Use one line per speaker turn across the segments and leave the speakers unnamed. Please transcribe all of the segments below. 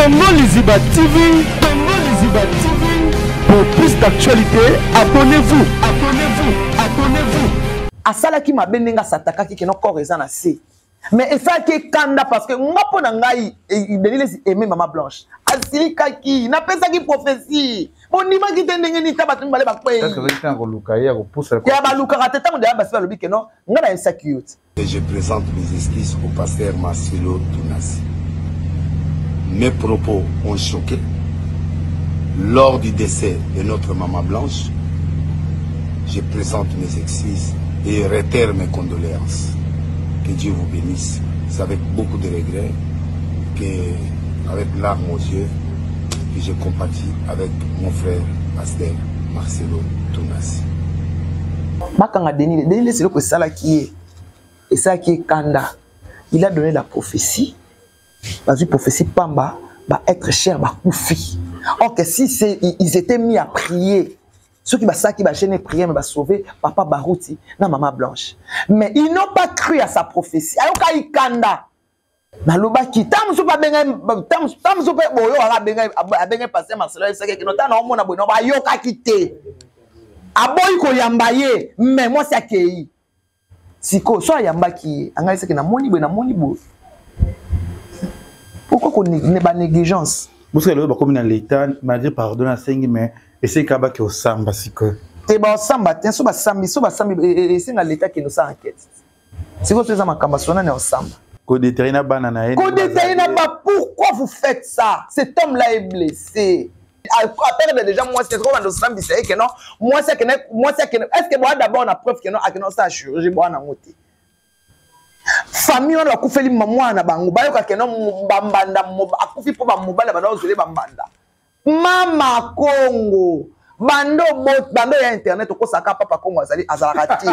Congo Liziba TV, Congo Liziba TV. Pour plus d'actualités, abonnez-vous, abonnez-vous, abonnez-vous.
Asalaki mabe ndenge asatakaki keno corps eza na se, mais esalaki ekanda parce que nga, mpo na ngai, Denis Lesi aime Mama Blanche, asilikaki. Napesaki prophétie, bondimaki te. Ndenge nini ta bato mibale bakwei ya balukaka te? Ntango deya basi balobi keno nga nayebisaki yo te.
Et je présente mes excuses au pasteur Marcelo Tunasi. Mes propos ont choqué. Lors du décès de notre maman Blanche, je présente mes excuses et réitère mes condoléances. Que Dieu vous bénisse. C'est avec beaucoup de regrets que, avec larmes aux yeux, que je compatis avec mon frère pasteur Marcelo Tunasi.
Bakanga Denis. Denis Lesi, eloko esalaki ye, esalaki ye kanda. Il a donné la prophétie, bazwi prophétie pamba, baêtre cher bakufi. Ok, si c'est ils étaient mis à prier, soki basalaki bajeûne, prière, mais basauve papa Baruti na Mama Blanche, mais ils n'ont pas cru à sa prophétie. Ayokaki kanda. Nalobaki ntango mosusu mpe abengai, ntango mosusu mpe boyokaka abengai pasteur Marcelo, ayebisaki kino ntango naomona boye, no bayokaki te, aboyi koyamba ye. Mais mwasi akei sikoyo, so ayambaki ye, angai seke namoni boye, namoni boye. Pourquoi banégligence?
Bosoki lelo bakomi na l'état, malgré pardon asengi, mais esengaka baki osamba sikoyo.
Te, baosamba te. So basambi, so basambi, esenga l'état kende osala enquête. Sikoyo so eza makambo asona na osamba.
Kodéterrer na bana na ye.
Kodéterrer na ba, pourquoi vous faites ça? Cet homme là est blessé, aperdre déjà mwasi. Sikoyo bando osambisa ye ke non, mwasi akende, mwasi akende. Est ce que boa d'abord na preuve ke non, akende osala chirurgie? Boa nango te. Famille wana bakufeli mwana na bango, bayoka ke non, bambanda akufi mpo bamobali banda ozwele bambanda. Mama Kongo, bando bando ya internet, okosaka papa Kongo azali, azalaka te.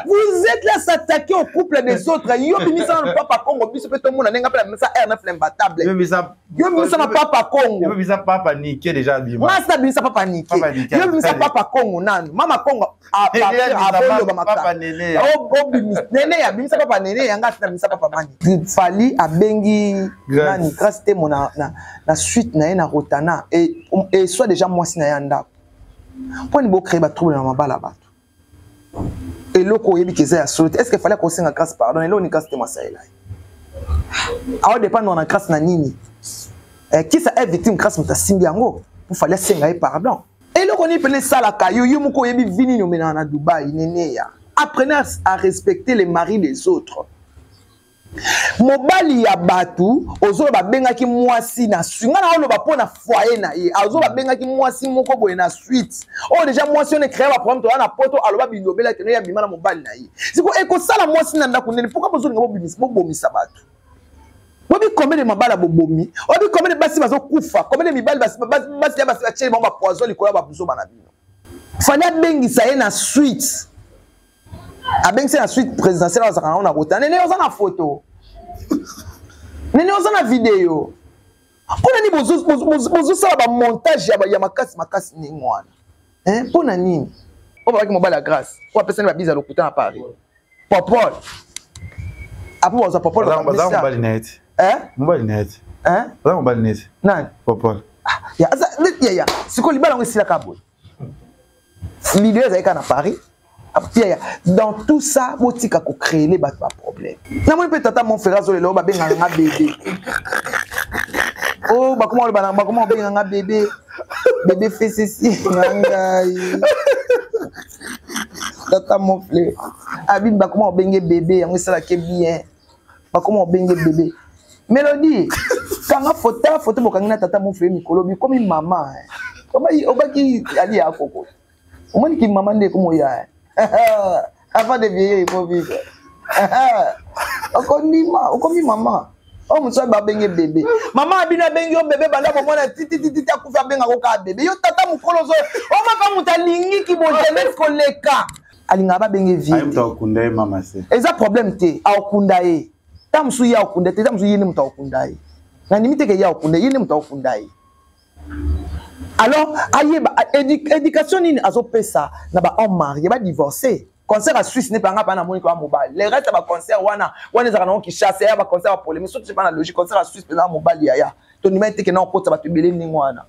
Vous êtes là, s'attaquer au couple des autres. Yo bimisa na papa Kongo, biso mpe tomona ndenge mpe na bimisa R9 l'imbattable. Yo bimisa na papa Kongo.
Yo bimisa papa Nike déjà bima.
Masa bimisa papa Nike. Yo bimisa papa Kongo nanu. Mama Kongo aboloba
makambo
nene ya bimisa papa nene yanga atina bimisa papa mani. Fally abengi nani, Grâce Temo, na suite na ye na Rotana et soit déjà mwasi na ye ya ndako. Mponi bocréer batrouble na mabala bato? Eloko oyebi ke eza ya solo te. Est ce que Fally akosenga Grâce pardon? Eloko ni Grâce Temo asalela ye, aodépendre na Grâce na nini? Kisa est victime, Grâce moto asimbi yango po Fally asenga ye pardon. Eloko nini pene esalaka yo? Yo moko oyebi vi nini omenaka na Dubai. Neneya, apprenez à respecter les maris des autres. Mobali ya bato ozoloba abengaki mwasi na suite. Ngai naoloba mpo na foyer na ye, azoba abengaki mwasi moko boye na suite oyo. Déjà mwasi oyo ecréer baproblème. Toza na poto, aloba bilobela keno ya bima na mobali na ye. Siko ekosala mwasi na ndako ndeni? Pourquoi bozolinga bobomisa bato? Bobi combien de mabala bobomi? Obi combien de basi bazokufa? Combien de mibali, basi ya basi batieli bango bapoison likolo ya babuzoba na bino? Fally abengisa ye na suite, abengisi na suite présidentielle azalaka nango na kota. Nene, oza na photo, nene, oza na video. Mpo na nini bozosala bamontage ya makasi makasi ndenge wana? Mpo na nini? Oyo babaki mobali ya Grâce, oyo apesani babiza lokuta na Paris, Popol, apo bazwa Popol.
Mobali na ye ti, mobali na ye ti, aza mobali na ye ti.
Nani?
Popol.
Yaya, sikoyo libala yango esilaka boye. Video ezali kaka na Paris. Yaya, dans tout ça, botika kocréer bato baproblème. Namoni mpe tata mon frère azolela oyo babengaka nga bébé. O bakoma oloba, bakoma kobenga nga bébé, bébé fesesi na ngai. Tata mon frère abimi, bakoma kobenge bébé, yango esalaki bien. Bakoma kobenge bébé. Mélodie, kanga foto, foto bokangi na tata mon frère mikolo bikomi mama. Obaki ali ya koko, omoniki mama nde ekomoya. Avant de vieillir, il faut vivre. Okondima okomi mama oyo mosusu babenge bébé. Mama abino abengi yo bébé banda bomona titititi akufi, abengako kaka bébé. Yo tata mokolo ozo omaka moto alingiki bojeunesse koleka, alingaka babenge vie.
Akunda ye mama se.
Eza problème te, aokunda ye ta mosusu, ye aokunda te, ta mosusu ye nde moto aokunda ye. Nandimi teke ye aokunda ye, nde moto aokunda ye. Alors ayeba éducation nini azopesa na bahomme marié badivorcé. Concert ya Suisse ne panga pa na moni kwa mobali. Le reste ba concert wana wana ezaka na Kinshasa ya ba concert ya polémique, soki pas na logique, concert ya Suisse pena mobali yaya. To ndima te ke na okota bato ebele ndenge wana.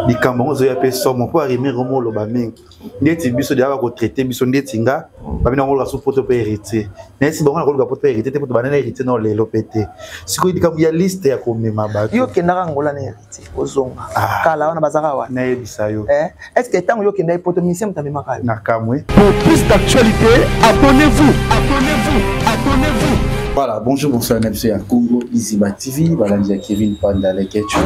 Likambo yango ozoya mpe somo mpo arimi romo oloba mingi ndeti biso deya bakotraite biso ndeti nga babi nango oluka so poto mpe héritier, nayesi bango nakoluka poto héritier te, poto banana héritier nao lelo mpe te. Sikoyo likambo ya liste ya komema bato.
Yo okendaka Angola na héritier, ozonga. Ah. Kala wana bazaka wana.
Nayebisa yo.
Eh? Est ce que ntango yo okendaki poto, musicien moto amemaka yo?
Na kamwe.
Pour plus d'actualité, abonnez-vous, abonnez-vous, abonnez-vous.
Voilà, bonjour, bonsoir, na ya Congo Iziba TV, balandi ya Kevin Panda Lekechu.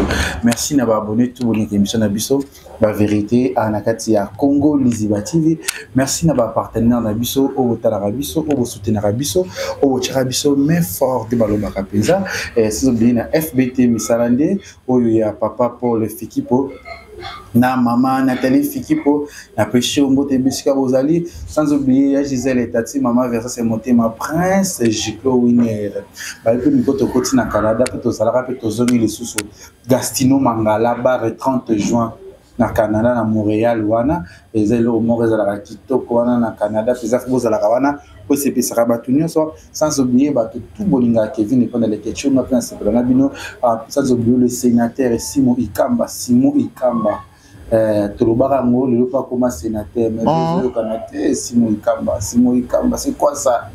Merci na ba abonné tout bon émission na biso, ba vérité à na kati ya Congo Liziba TV. Merci na ba partenaire na biso, o botalaka biso, o bosoutenaka biso, o botiaka biso main fort de balobaka penza. Eh, sans oublier na FBT Misalande, oyo ya papa Paul Fikipo na mama Nathalie Fikipo, napesi yo mbote bisika bozali, sans oublier ya Gisèle Etati, mama Versas Motema, Prince Giclo Winner. Bayebi mpe miko tokoti na Canada mpe tozalaka mpe tozongi lisusu Gastino Mangala bar 30 juin na Canada, na Montréal. Wana eza eloko moko ezalaka kitoko wana na Canada mpenza, bozalaka wana po esepesaka bato nyonso, sans oublier bato tout bolingaka Kevin Epanda Leketshunga mpe nasepela na bino, sans oublier le sénateur Simo Ikamba. Simo Ikamba, tolobaka yango lelo mpe akoma sénateur, mais tozoyokana te. Simo Ikamba, Simo Ikamba, c'est quoi ça?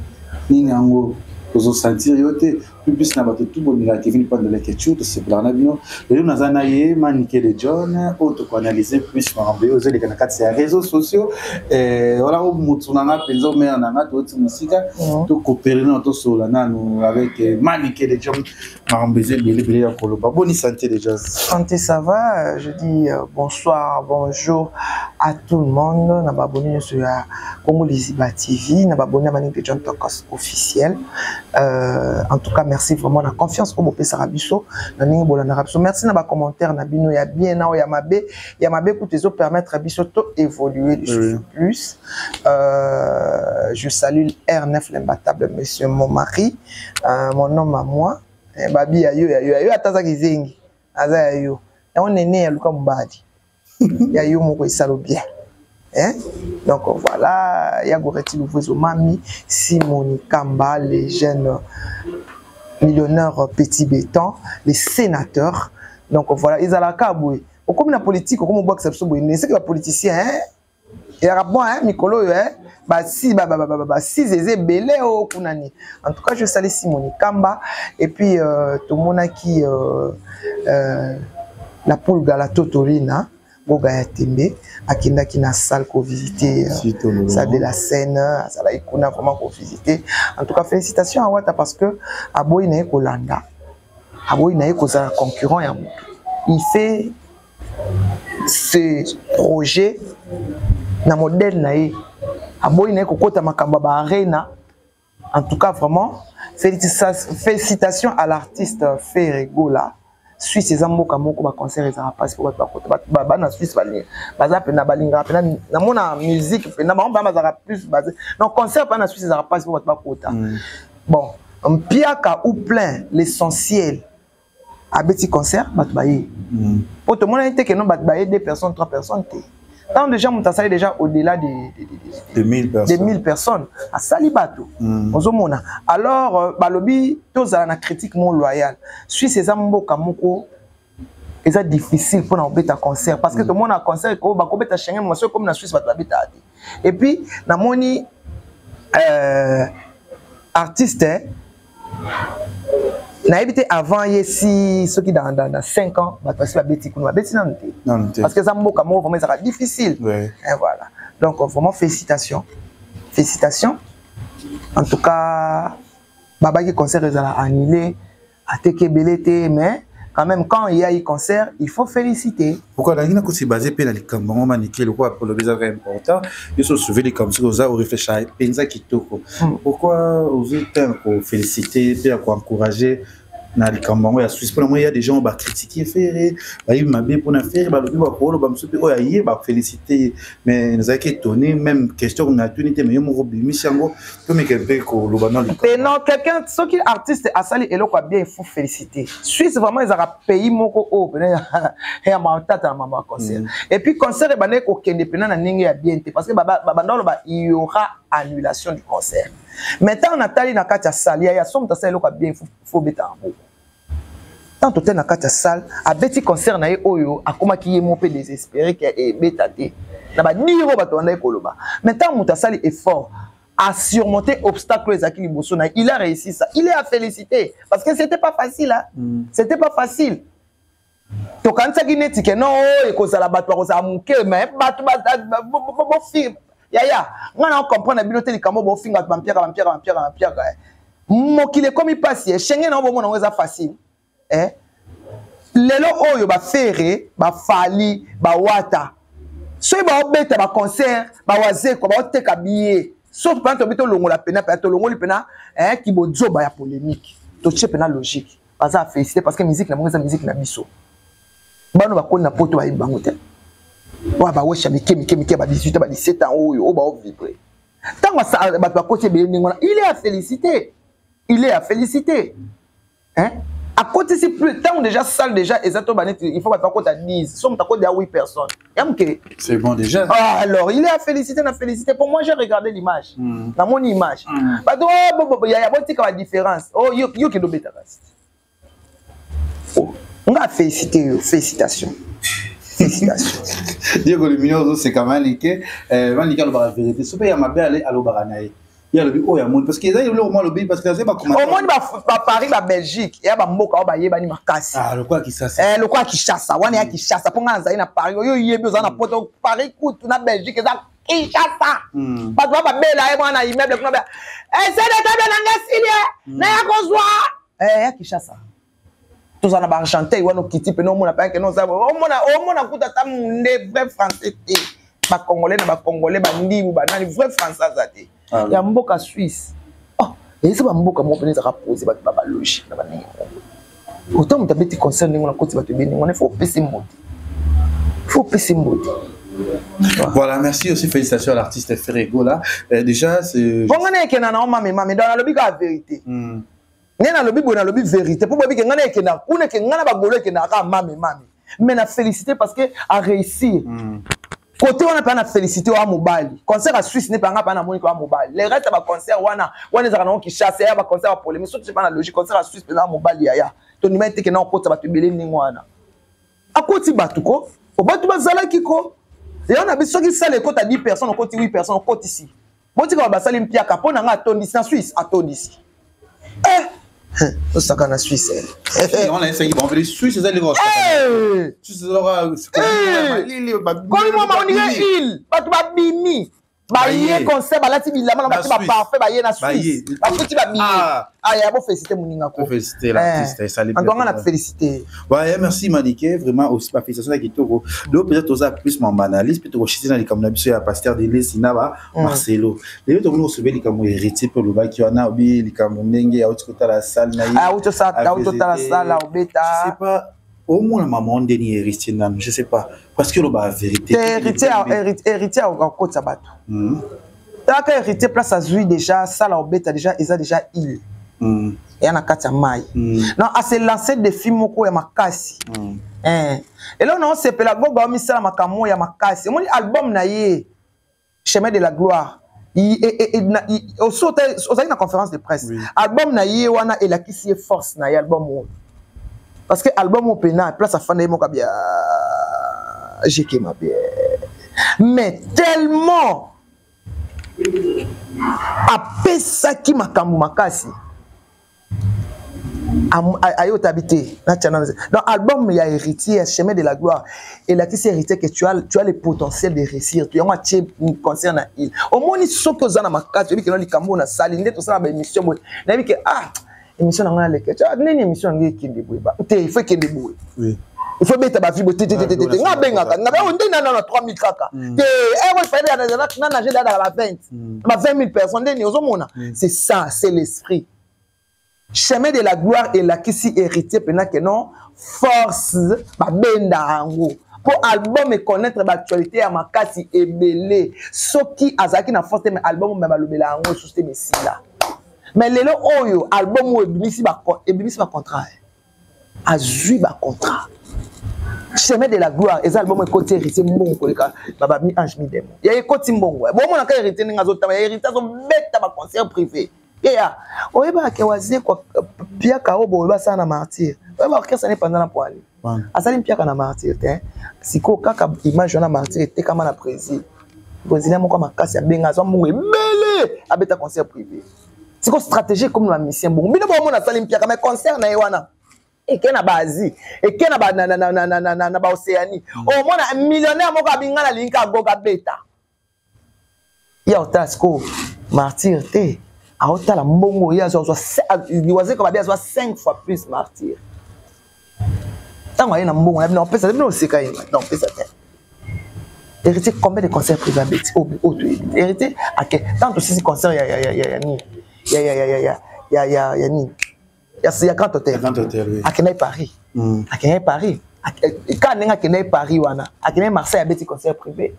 Nini yango tozosentir yo te? Plus na bato tu bolingaka Kevin Panda Leketchu, tosepelaka na bino. Lelo naza na ye Manike de John, oyo tokoanalyse plus makambo oyo ozoleka na kati ya réseaux sociaux. Wana oyo motu na nga mpenza, omere na nga, touti mosika, tokopere nano, tosolola nano avec Manike de John. Makambo eza ebele ebele ya koloba. Boni santé déjà?
Santé, ça va. Je dis bonsoir, bonjour à tout le monde na baboni nyonso ya Congo Liziba TV, na baboni ya Manike de John Tokos officiel. En tout cas, merci vraiment na confiance oyo bopesaka biso, na ndenge bolandaka biso. Merci na bacommentaire na bino ya bien na oyo ya mabe. Ya mabe kutu ezopermettre biso to évoluer lisusu plus. Je salue R9 l'imbattable, monsieur mon mari, mon homme à moi. Babi ya yo, ya yo, ya yo, ata azaki zengi aza ya yo. Yango nene ya luka mobali ya yo moko esalo bien, hein? Donc voilà, ya Goreti Louvuezo, Mami Simoni Kamba, les jeunes millionnaires petit béton, les sénateurs. Donc voilà, ezalaka boye, okomi na politique, okomi obwakisa biso boye, neseki bapoliticien, hein? Eyaka bon, hein? Mikolo oyo, hein? Basi basise eza ebele oyo kuna ni. En tout cas, je salue Simoni Kamba. Et puis tomonaki la poule Galato Torina Goga ya Tembe akendaki na salle kovisite, salle de la scène, azalaki kuna vraiment kovisite. En tout cas, félicitations à Wata, parce que aboyi na ye kolanda, aboyi na ye kozala concurrent ya motu. Il fait ce projet na modèle na ye, aboyi na ye kokota makambo ya baarena. En tout cas, vraiment félicitations à l'artiste Ferre Gola. Suisse eza mboka moko baconcert ezaka mpasi po bato bakota. Bana Suisse baza mpena balingaka mpena namona musique mpena bango mpena bazalaka plus basé. Donc concert mpena na Suisse ezaka mpasi po bato bakota. Bon, mpiaka ou plein, l'essentiel abeti concert, bato baye. Po tomonani te keno bato baye deux personnes, trois personnes te. Tant déjà moto asali déjà au-delà
de 1000
de
personnes.
1000 personnes asali bato. Ozomona alors, balobi tozala na critique mo loyal. Suisse eza mboka moko eza difficile mpona kobeta concert, parce que tomona concert bakobeta Schengen moso ekomi na Suisse, bato babetaka te. Et puis namoni artiste, nayebi te avant ye si soki dans 5 ans bato basi babeti kuna, babeti nanu te.
Nanu te.
Parce que eza mboka moko vraiment ezalaka difficile. Et voilà, donc vraiment félicitations, félicitations. En tout cas, babaki concert ezala annulé, ateki ebele te, mais quand même, quand il y a eu concert, il faut féliciter.
Pourquoi nalingi nakosi base mpe na likambo yango, Manike, lokola olobi ezaka important, yo so osouve likambo, soki oza orefléchir mpenza kitoko, pourquoi ozwi te ya koféliciter mpe ya koencourager na likambo yango ya Suisse? Mpona moi, ya des gens bacritiquer Ferre, bayebi mabe mpona Ferre, balobi bakoloba mosusu mpe oyo aye bafélicité ye, mais nazalaki étonné. Même question natuni te, mais yo moko obimisi yango, tomeke mpe koloba na likambo.
Te, non, quelqu'un, soki artiste asali eloko ya bien, il faut féliciter. Suisse vraiment ezalaka pays moko oyo pene ya matata na mama ya concert. Et puis concert ebandaki kokende mpena na ndenge ya bien te, parce que babanda oloba il y aura Annulation du concert. Mais ntango natali na kati ya salle, yaya, so moto asala eloko ya bien, faut obeta maboko. Ntango totali na kati ya salle, abeti concert na ye oyo akomaki ye mo mpe désespéré ke ebeta te na badire oyo bato bandaki koloba. Mais ntango moto asali effort a surmonter obstacle ezalaki liboso na ye, il a réussi ça, il est à féliciter, parce que c'était pas facile, hein? C'était pas facile. Tokanisaki neti ke non, oyo ekozala bato bakozala moke, mais bato bofinga. Yaya, nga na comprendre bino te. Likambo bofinga bato, bampiaka, bampiaka, bampiaka, bampiaka. Mokili ekomi mpasi. Eshenge na bomona yango eza facile, eh? Lelo oyo baFerre, baFally, bawata, soki baobeta baconcert, bawazekwa baoteka billet. Sauf mpena tobi tolongola pena pena, tolongoli pena kibodzoba ya polémique, totie pena logique. Baza félicité parce que musique na bango eza musique na biso. Bano bakoli na poto, bayebi bango te. Oyo bawesha mike mike mike, ba 18, ba 17 ans, oyo baovivre ntango bato bakoti ebele ndenge wana, il est à féliciter, il est à féliciter, hein? Akotisi plus ntango déjà salle déjà eza to baneti, il faut bato bakota 10, so moto akoti ya 8 personnes ya moke.
C'est bon déjà.
Ah, alors il est à féliciter, na féliciter. Pour moi, j'ai regardé l'image, namoni image. Bato yaya, botika badifférence. Oh, yo yo kende obeta kasi. Oh, nga félicité yo, félicitation, félicitation.
Diego Lumino ozoseka. Manike, Manike alobaka vérité. So mpe ya mabe ale alobaka na ye, ye alobi oyo amoni, parce que eza eloko mo alobi, parce que aza
Omoni baParis, baBelgique, eya bamboka oyo bayebani makasi.
Lokola Kisasa.
Lokola Kinshasa wana, ya Kinshasa. Mpo ngai nazali na Paris, oyo oyebi, oza na poto. Paris kutu na Belgique eza Kinshasa. Bato ba babela ye mwana immeuble kuna, bela esedetable nanga esili naya kozwa ya Kinshasa. Tozala na baArgentin wana, okiti mpena omona mpe akende, omona, omona kuta ata munde vrai français te. Bacongolais na bacongolais, bandibu, banani, vrai français aza te. Ya mboka Suisse, oh, eza bamboka moko mpena ezaka pose, bato babalogique na bandenge moko. Autant moto abeti concert ndenge wana, koti bato ebele ndenge wana, il faut opesi mbote, il faut opesi mbote.
Voilà, merci aussi, félicitations à l'artiste Ferre Gola. Déjà, c'est.
Bon, on est qu'il y a un mame, mame, dans la lobby, la vérité. Nde nalobi boye, nalobi vérité mpo boyebi ke ngai na ekenda kuna, eke ngai na bagolo ekendaka kaka mame mame. Mais na félicité parce que a réussir côté wana mpe na félicité wa mobali. Concert ya Suisse ne mpe anga mpe namoni wa mobali. Le reste ya baconcert wana wana ezalaka nango Kinshasa, ya baconcert ya polémique. Soki mpe na logique, concert ya Suisse mpenza mobali, yaya, tondima ete kenda okotisa bato ebele ndenge wana. Akoti bato ko bato bazalaki ko yango na biso. Soki salle ekota 10 personnes, okoti 8 personnes, okotisi. Botika basali mpiaka. Mpo na nga, atondisi na Suisse, atondisi. Eh, osaka na Suisse.
Suisse ezali
komi mwa maonire ile, bato babimi, baye concert, balati bilamba na bati baparfait, baye na Suisse, bafuti babillet. Aya, bofélicité moninga ko.
Félicité l'artiste, esali.
En tout cas, na félicité.
Ouais, merci Manike, vraiment aussi ba félicitation na kitoko. Donc peut-être toza plus mamba analyse, peut tokoshiti na likambo na biso ya pasteur de Lesina ba Marcelo. Lelo tomoni kosube likambo héritier mpe olobaki wana, obi likambo ndenge auti kotala salle na ye.
Auti otala salle obeta.
Je sais pas, omona mama ndeni héritier nanu, je sais pas, parce que oloba vérité.
Héritier, héritier akotisa bato. Taka héritier, place azwi déjà salle obeta déjà, eza déjà ile eya na kati ya mai. Non, ase lance défi moko ya makasi. Eloko na osepela, Goga omisala makambo ya makasi. Omoni album na ye Chemin de la gloire, ozalaki na conférence de presse. Album na ye wana elakisi ye force na ye, album oyo, parce que album oyo pena place afanda ye moko abia jeke mabe. Mais tellement apesaki makambo makasi, aye otabi te natia nano. Donc album ya héritier ya Chemin de la gloire elakisi héritier que tu as le potentiel de réussir. Yango atie concert na ile. Omoni, soki oza na makasi, oyebi keno likambo oyo nasali nde tosala baémission boye, nayebi ke ah, émission na ngai naleka nini, émission na ngai ekende boye te, il faut ekende boye, il faut beta bavi boye te te te te te. Nga abengaka nga oyo nde nana na 3000 kaka te, na nage dadaka ba 20, ba 20 000 personnes ndeni ozomona. C'est ça, c'est l'esprit. Chemin de la gloire elakisi héritier mpena ke non, force babenda yango mpo album econnaître baactualité ya makasi ebele. Soki azalaki na force te, mais album me balobela yango lisusu te, mesila. Mais lelo oyo album oyo ebimisi bacontrat, azwi bacontrat. Chemin de la gloire eza album ekoti Héritier mbongo koleka baba mi ange mi demo. Ya ekoti mbongo. Bomona ka Héritier ndenge azotama, ya Héritier azobeta ba concert privé. Yeya, oyebaka ke Wazekwa piaka oyo boye basala na Martyr. Oyeba orchestre ne panza na poali. Asali mpiaka na Martyr te. Sikoyo kaka image wana Martyr etekama na Brésil. Brésilien moko makasi abenga azwa mbongo ebele abeta concert privé. Sikoyo stratégie ekomi na ba musicien bongo. Bino bomona asali mpiaka mais concert na ye wana eke na ba-Asie, eke na ba na na na na na na ba-Océanie. Omona millionnaire moko abinga na linka agoga beta. Ye aotala sikoyo Martyr te, aotala mbongo ye azwa, Wazekwa babi azwa 5 fois plus Martyr. Ntango aye na mbongo na bino opesa bino oseka ye na opesa te. Héritier, combien de concerts privés abeti oyo toyebi? Héritier ake ntango tosisi concert ya ya ya ya ya nini ya ya ya ya ya ya ya ya nini ya Grand Hôtel,
Grand Hôtel, oui.
Akendaki Paris, akendaki Paris kaka ndenge akendaki Paris wana, akendaki Marseille, abeti concert privé.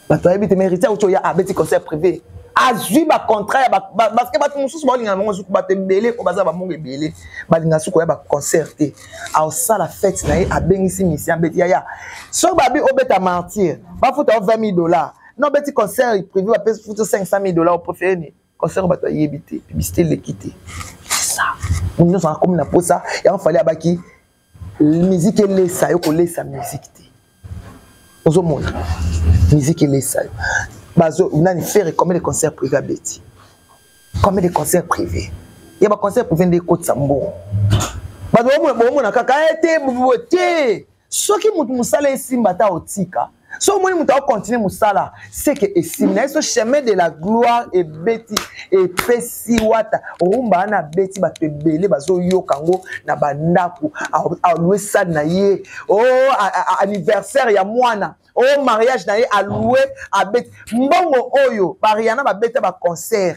Bato bayebi te, mais Héritier auti oya, abeti concert privé, azwi bacontrat ya, parce que bato mosusu baolingana bango suku, bato ebele oyo baza bamongo ebele balinga suku oya baconcert te. Aosala fête na ye, abengisi musicien, abeti. Yaya, soki babi obeta Martyr, bafuta o 20 000 $, na obeti concert privé, bapesi futa 500 000 $, opréféré nini? Concert bato bayebi te, publicité eleki te. C'est ça, moto nyonso akomi na posa yango. Fally abaki musique elesa yo, kolesa musique te. Ozomona musique elesa yo, bazo nani faire. Combien de concert privé abeti? Combien de concert privé? Ya baconcert privé nde ekotisa mbongo. Bato bomona kaka ete te. Soki motu mosala esimba ta otika, so omoni moto akocontinue mosala, seke esimbi na ye. So Chemin de la gloire ebeti, epesi Wata rumba wana, abeti, bato ebele bazoyoka yango na bandako, aloue salle na ye, o anniversaire ya mwana, o mariage na ye, aloue, abeti mbongo oyo bariana babeta baconcert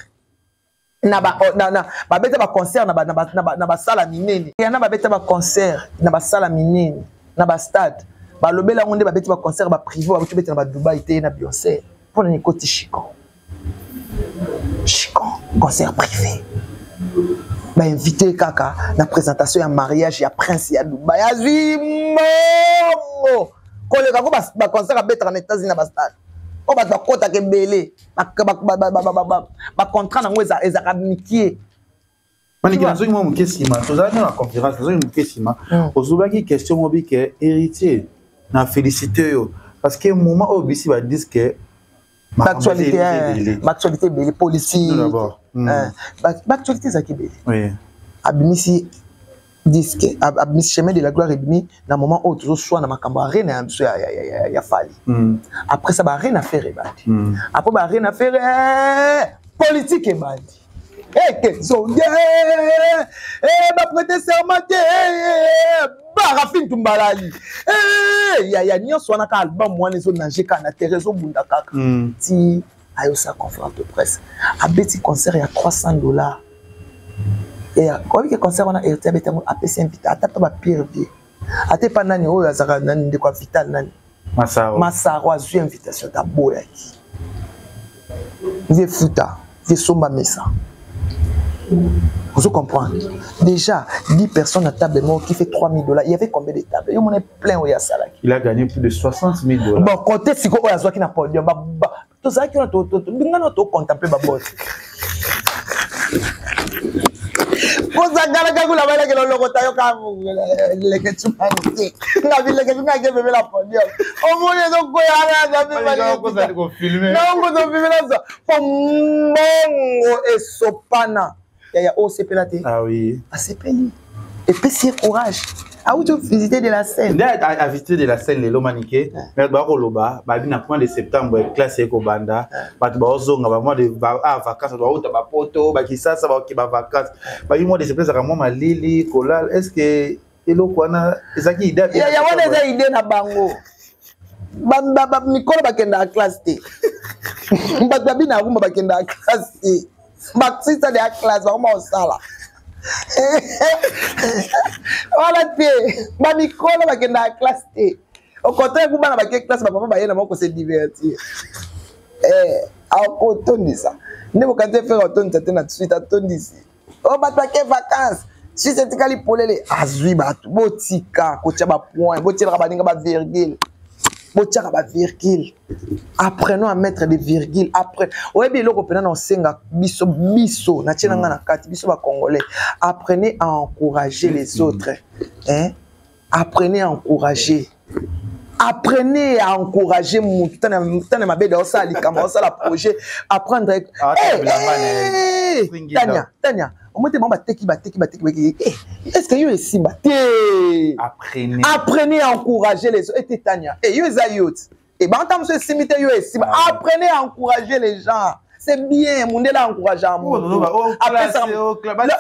na ba na, na babeta baconcert na basala minene yana, babeta baconcert na basala minene na bastade, balobela yango nde babeti baconcert baprivé, babeti beta na badubai te na Beyoncé. Mpona nini ekoti chicon chicon concert privé, bainvite kaka na présentation ya mariage ya prince ya Dubai, azwi mbongo koleka ko baconcert abetaka na États-Unis na bastade oyo bato bakɔtaka ebele, bacontrat nango ezalaka mikie.
Maniki, nazongi mwa moke nsima. Tozalaki na conférence, nazongi moke nsima. Ozobaki question mobi ke Héritier na félicité yo parce que moment oyo bisi badisque.
Baactualité, baactualité ebele, politique, baactualité ezalaki ebele. Abimisi disque, abimisi Chemin de la gloire, ebimi na moment oyo tozoswana makambo Arena ya biso ya Fally. Après ça, baarena Ferre ebandi. Après baarena Ferre, politique ebandi, eke zonge baprêter serment te, barafine tumbalali ya nyonso wana kaka. Album wana ezonage kaka na terre, ezobunda kaka ti ayosa conférence de presse, abeti concert ya 300 $. Oyebi ke concert wana Héritier abeti yango, apesi invité ata mpe bapire vie, ata epa nani oyo azalaka nani, ndeko ya Vital nani.
Masaro.
Masaro azwi invitation te, aboyaki. Vie futa, vie somba mesa. Vous comprendre déjà, 10 personnes à table mort qui fait 3000 $. Il y avait combien de tables? Il y a plein où il y a ça là.
Il a gagné plus de 60 000 $.
Bon, côté siko oyo azwaki na podium, tozalaki wana, bingana tocontemple babote pozakalaka kuna, balaki lolokota yo ka leke cumani te, ngabi leke cumani bebe na podium, omoni ezokwea nango tofilme naza po mbongo esopana. Yaya oyo osepela te?
Ah oui.
Asepeli, epesi ye courage, awuti visiter de la scène.
Nde avisité de la scène lelo. Manike, mais bakoloba babi na mois de septembre classe ekobanda, bato baozonga bamois de vacances, bato bauta bapoto, bakisasa, baoke bavacance, babi mois de septembre ezalaka mwa malili kolala. Est ce que eloko wana ezalaki idée?
Ya wana eza idée na bango. Mikolo bakendaka classe te, bato babi na rumba bakendaka classe te, basisa de ya classe bakoma kosala wana te. Bamikolo bakendaka classe te, au contraire, ku bana bake classe, bapapa baye na bango kose divertir. Akotondisa nde bokanisi Ferre atondisa te na suite, atondisi oyo bato bake vacance. Suisse etikali polele. Azwi bato, botika kotia ba point, botielaka baninga ba virgule. Botiaka ba virgule. Apprenons à mettre des virgules après. Oyebi eloko pena na osenga biso biso na tie na nga na kati biso ba congolais. Apprenez à encourager les autres. Hein? Apprenez à encourager. Apprenez à encourager mutu tana mabe da osala likambo osala projet apprendre. Hey, hey, Tania, Tania, omote bango bateki bateki bateki bateki. Est-ce que yo esimba te?
Apprenez.
Apprenez à encourager les autres. Ete Tania, eh yo eza yo. Et ben tant monsieur simite yo esimba. Apprenez à encourager les gens. C'est bien, mundela encourage mutu.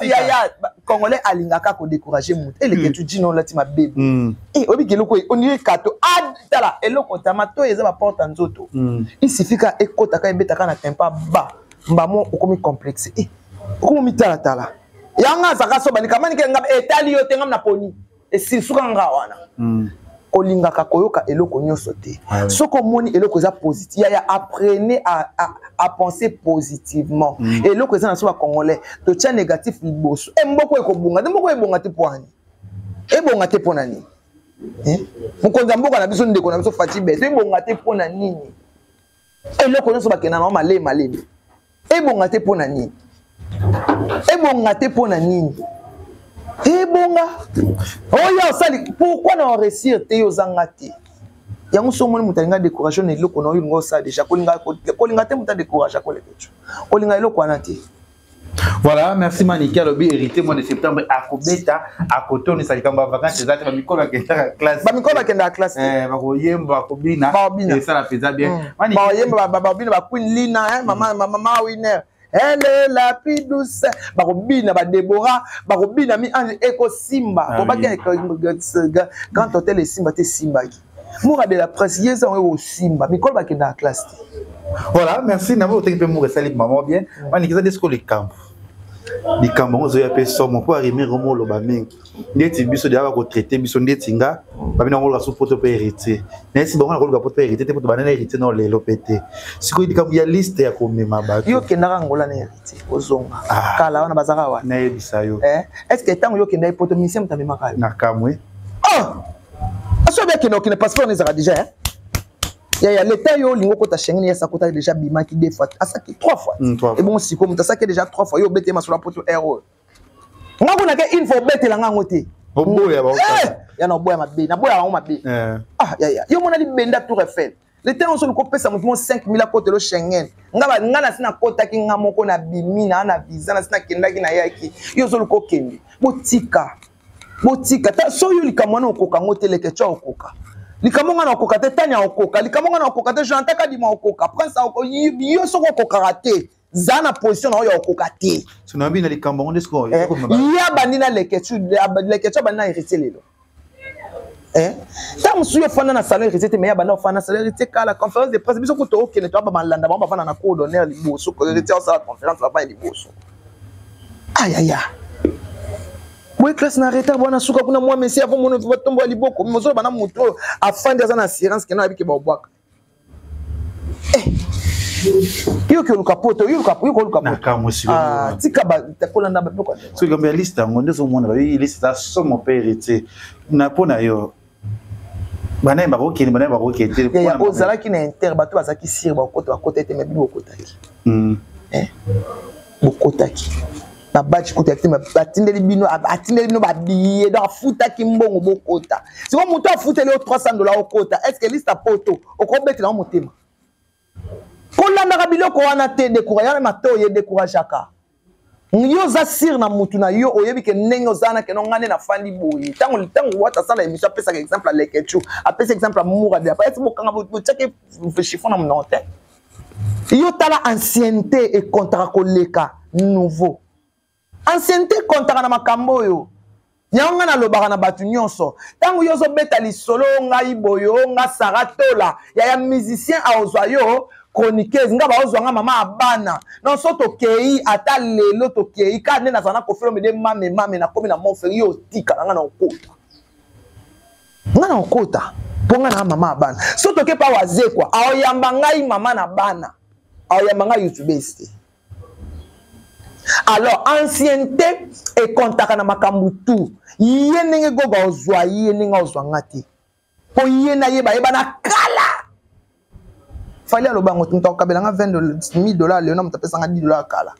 Ya congolais alingaka ko décourager mutu. Eleke tu dis non là ti ma bébé. Eh obi keloko on dirait kato. Ah tala eloko tamato eza ba porte nzoto. Il suffit ka ekota ka ebeta ka na tempa ba. Mbamo okomi complexe. Eh okomi tala tala. Yanga zaka so banika manike ngam etali yo te ngam na poni. Et si suka nga wana. Kolingaka koyoka eloko nyonso te. Soko moni eloko eza positif, ya apprenez à penser positivement. Eloko eza na so ba congolais, to tia négatif liboso. E mboko ekobonga, te mboko ebonga te poani. Ebonga te pona nini? Hein? Mokonzi ya mboka na biso ndeko na biso Fatshi Beto, ebonga te pona nini? Eloko nyonso bakenda na malema malema. Ebonga te pona nini? Ebonga te pona nini? Ebonga. Oya osali pourquoi na réussir te yo zanga te? Yango so moni mutu alinga décourager na eloko na oyo ngo osala déjà kolinga kolinga te mutu décourager koleka tu. Kolinga eloko wana te.
Voilà, merci Manike alobi hérité mois de septembre akobeta akotonisa likambo ya vacances eza te bamikolo bakendaka classe.
Bamikolo bakendaka classe.
Eh bakoyemba bakobina esala mpenza bien.
Bakoyemba babina ba Queen Lina hein mama mama winner. Elle est la plus douce. Bakobina ba Deborah, bakobina mi ange eko Simba. Kobaki grand hôtel e Simba te Simbaki. Moura de la presse yeza o Simba. Mikolo bakendaka classe te.
Voilà, merci. Nabo oteki pe Moura esali maman bien. Manike eza nde sikoyo likambo. Likambo yango ozoya pe somo po arimi romo oloba mingi. Ndeti biso deja bakotraite biso ndeti nga babina koluka so poto pe héritier. Nayesi bango na koluka poto pe héritier te poto banana héritier na lelo pe te. Sikoyo likambo ya liste ya komema bato.
Yo kendaka Angola na héritier ozonga. Kala wana bazaka wana.
Nayebisa yo.
Est-ce que tango yo kendaki poto ministère moto amemaka yo?
Na kamwe.
Ah! Aso bien kende okende passeport ezaka déjà hein? Ya l'état yo lingo kota Schengen ya sakota déjà bimaki deux fois asaki trois fois. Et bon siko muta saki déjà trois fois yo bete masolo poto erreur. Nga kuna ke une fois bete la ngango te.
Oboya ba.
Ya na oboya mabe, na boya bango mabe. Ah ya ya. Yo mona li benda Tour Eiffel. L'état on so ko pesa mouvement 5000 à côté le Schengen. Nga ba nga na sina kota ki nga moko na bimi na na visa na sina kendaki na yaki. Yo so ko kende. Botika. Botika ta so yo likambo wana okoka ngo te leke tcha okoka. Likambo nga na okoka te tanya okoka. Likambo nga na okoka te Jonathan Kadima okoka. Prince okoka. Yo soko okokaka te. Za na position na oyo okoka te.
So na bina likambo ngo ndesko.
Ya bandi na leke tchu leke tcha bandi na héritier lelo. Tant musu yo fanda na salon héritier te mais ya banda ofanda na salon héritier kala conférence de presse biso kuto okende to ba malanda ba bafanda na cour d'honneur liboso ko héritier osala conférence ba pa liboso. Aïe aïe. Boye classe na retard bwana suka kuna moi messi avant mono va tombo liboko mozo bana moto afandi aza na assurance kena abike ba obwaka. Yo ke luka poto yo luka yo luka
poto. Nakamwe sikoyo.
Ah tika ba kolanda ba biloko.
So likambo ya liste yango nde ozomona ba liste za somo pe héritier. Na pona yo bana bakokende bana bakokende te.
Ya ozalaki na inter bato bazalaki sire bakota bakota te mais bino bokotaki. Bokotaki. Ba badge kota te batindeli bino atindeli bino ba billet donc afutaki mbongo bokota. Siko moto afuteli yo $300 okota. Est-ce que liste poto okobetela motema? Kolandaka biloko wana te décourager na mato ye décourageaka. Yo za sir na mutu na yo oyebi ke ndenge ozana ke no ngane na fandi boye. Tango tango wata sala émission apesa exemple à Lekechu, apesa exemple à Moura de apa. Est-ce bokanga bo tchake chiffon na monoko te? Yo tala ancienneté et contrat koleka nouveau. Ancienneté contrat na makambo yo. Yango nga nalobaka na bato nyonso. Tango yo ozobeta lisolo ngai boyo nga Sarah Tola ya ya musicien aozwa yo chroniqueuse nga baozwa nga mama abana. Non so tokei ata lelo tokei ka nde nazala na Koffi Olomide mame mame nakomi na Montferri yo otika na nga na okota. Nga na okota mpo nga na mama abana. So toke pa wazekwa aoyamba ngai mama na bana. Aoyamba ngai youtubeuse te. Alors ancienneté ekontaka na makambo tout. Ye ndenge Goga ozwa ye ndenge ozwa nga te. Po ye na ye bayebana kala. Fally aloba yango moto akokabela nga 20 dollars lelo na moto apesa nga 10 dollars kala.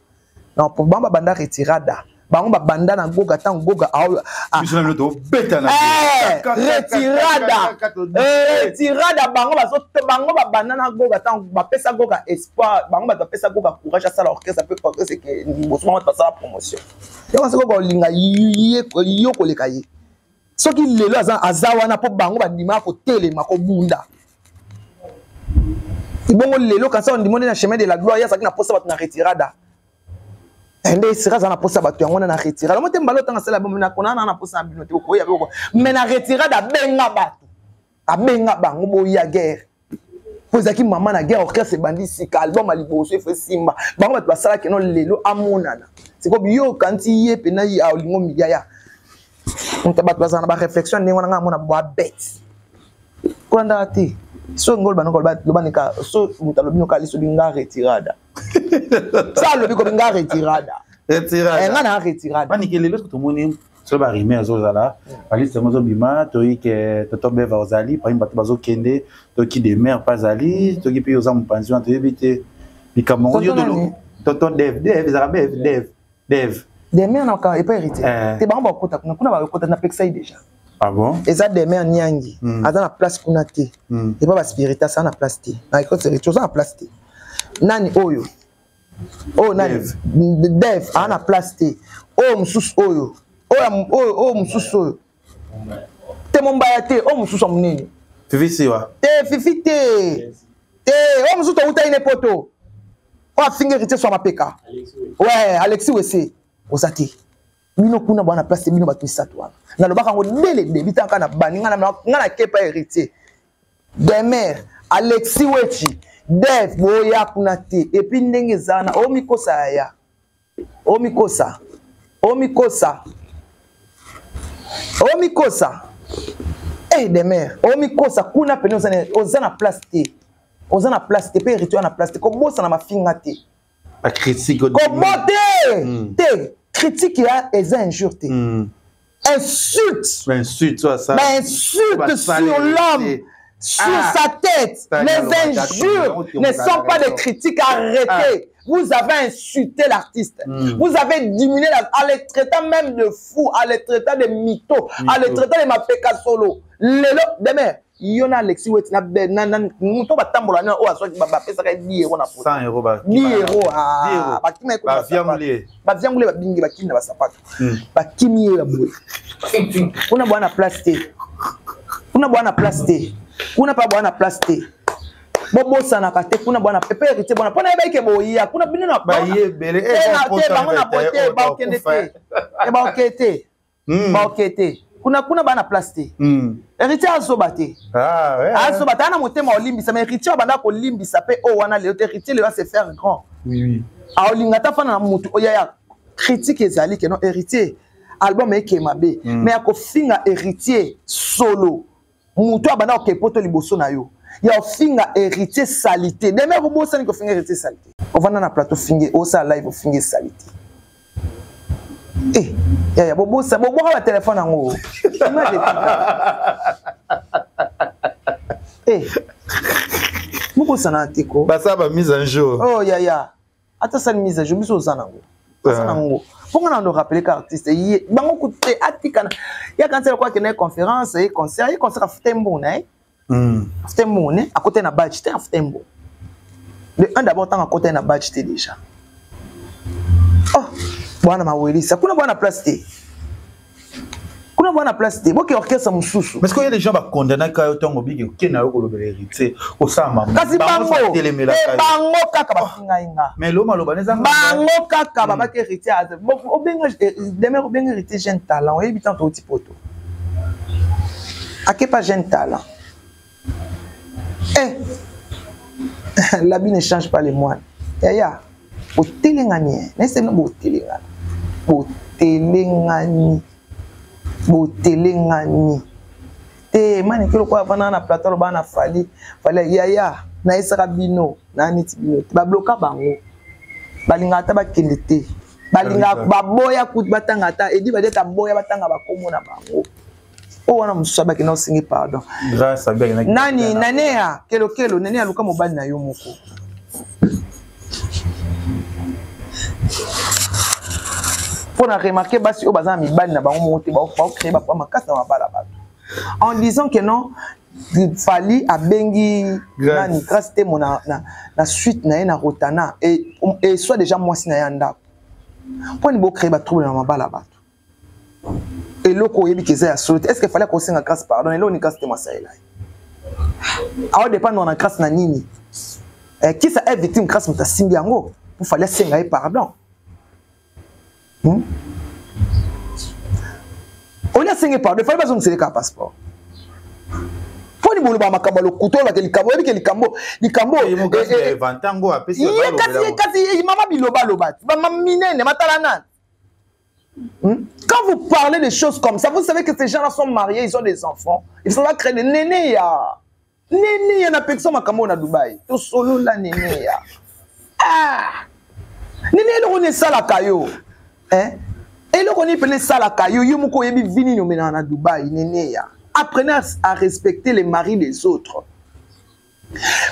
Non, po bango babanda retirada. Bango babanda na Goga ntango Goga
biso na bino tobeta na
retirada. Retirada bango bazo bango babanda na Goga ntango bapesa Goga espoir, bango bato bapesa Goga courage asala orchestre pe orchestre ke liboso bango bato basala promotion. Yango soki Goga olinga ye yo koleka ye. Soki lelo aza aza wana po bango bandima kotelema kobunda. Bongo lelo kansa ondimo nde na chemin de la gloire ye azalaki na posa bato na retirada. Nde esika aza na posa bato yango wana na retirada. Mo te mbala otanga sala bomo na kona na posa na bino te okoya boko. Mais na retirada abenga bato. Abenga bango boya guerre. Po ezalaki mama na guerre orchestre ebandi sika album ya liboso efo esimba. Bango bato basalaki no lelo amonana. Siko yo kanti ye pena ye alingo miyaya. Moto bato bazala na ba réflexion ndenge wana nga amona bwa bête. Kolanda te. So ngolo banoko loba nika so moto alobi noka liso binga retirada. Sa alobi ko binga retirada.
Retirada.
Nga na retirada.
Manike lelo tomoni so ba rumeur ezozala baliste yango ezobima toyi ke tonton Beva ozali parmi bato bazokende toki de mer mpe azali toki mpe oza mopanzi wana toyebi te likambo yango tonton Dev Dev ezalaka Bev Dev Dev
Demer na ka epa héritier te bango bakota kuna kuna bakota na pekisa ye déjà.
Ah bon?
Eza Demer Nyangi aza na place kuna te epa ba spiritas aza na place te na école héritier oza na place te nani oyo oyo nani Dev aza na place te oyo mosusu oyo oyo oyo mosusu oyo te mombaya te oyo mosusu ya monene
Fifi Siwa
te Fifi te te oyo mosusu towutaki ne poto oyo afingi héritier swa mapeka ouais Alexis Wese oza te bino kuna bwana place te bino bato misato wana nalobaka yango dès le début tanka na bandi nga na kepa héritier Demer Alexis Wechi Dev boya kuna te et puis ndenge eza wana omikosa yaya omikosa omikosa omikosa eh Demer omikosa kuna pene oza na place te oza na place te pe héritier na place te kobosana mafinga te
ba critique
kobo te te critique ya eza injure te insulte
insulte soit ça
mais insulte sur l'homme sur sa tête. Les injures ne sont pas des critiques. Arrêtez. Vous avez insulté l'artiste. Vous avez diminué la, en les traitant même de fou, en les traitant de mytho, en les traitant de mapeka solo. Lelo, demain, yona Alexis Weti na ben na na muto batambola na o azwaki ba bapesaka 10 euros na poto.
100 euros ba.
10 euros ah bakima
ba viangule.
Ba viangule ba bingi bakimi na ba sapato. Bakimi ye ya boye. Kuna bwana place te. Kuna bwana place te. Kuna pa bwana place te. Bobosanaka te kuna bwana pepe héritier bwana mpona yebaki ke boya kuna bino na
bayebele
te bango na bote baokende te e baoke te baoke te kuna kuna bana place te héritier azoba te azoba te ana motema olimbisa mais héritier abanda kolimbisa mpe oyo wana lelo te héritier lelo se faire grand aolinga ta fana na mutu oyo ya critique ezali ke non héritier album eke mabe mais akofinga héritier solo mutu abanda koke poto liboso na yo ya ofinga héritier salité demain kobosani kofinga héritier salité ovanda na plateau finge osala live ofinge salité eh yaya bobosa boboka ba téléphone yango image eh bobosana te ko
basala ba mise en jour
oh yaya ata sali mise à jour biso oza nango oza nango mpo nga na ndo rappeler ka artiste ye bango kute atikana ya kanisa lokola akende conférence ye concert ye concert afuta mbongo na ye afuta mbongo ne akota na badge te afuta mbongo le un d'abord ntango akota na badge te déjà oh bwana mawelisa kuna bwana place te kuna bwana place te boke orchestre mosusu
mais ce que y a des gens bakondamnaka yo ntango obiki okende na yo kolobela héritier osala mama
kasi bango bango kaka bafingai nga
mais lo maloba neza
bango kaka babaki héritier obenga demer obenga héritier jeune talent oyebi ntango touti poto akepa jeune talent eh l'habit ne change pas les moines yaya botelengani naeseno botelengani botelengani botelengani te manike lokola avanda na plateau aloba na Fally Fally yaya nayesaka bino na neti bino te babloka bango balingaka ata bakende te. Balinga baboya kutu batanga ata edi badiata boya batanga bakombo na bango. Oyo wana mosusu abaki na osengi pardon.
Grâce abaki
nani nanea kelokelo nani aluka mobali na yo moko. Mpo na remarquer basi oyo baza na mibali na bango moko te baocree bapoa makasi na mabala bato en disant que non Fally abengi nani Grâce Temo na, na, na suite na ye na Rotana et, et soit déjà mwasi na ye ya ndako mpo nini bocree batrouble na mabala bato eloko oyebi ke eza ya solo te est ce que Fally akosenga Grâce pardon eloko ni Grâce Temo asalela ye aodépendre na Grâce na nini eh, kisa est victime Grâce moto asimbi yango mpo Fally asenga ye pardon Hmm? Olia asenge pardon, il fallait bazongisele kaka passeport. Mpo ni boloba makambo ya lokuta olobaka likambo oyebi ke likambo likambo ye kasi kasi mama bilobaloba bama minene matala nani. Quand vous parlez des choses comme ça, vous savez que ces gens-là sont mariés, ils ont des enfants. Ils sont là créer des nénés. Ya. Néné ya napekisa makambo na Dubaï. Tosolola néné ya. Ah! Néné eloko nini esalaka yo? Hein? Eloko nini pene esalaka yo? Yo moko oyebi vie nini omenaka na Dubaï, néné ya. Apprenez à respecter les maris des autres.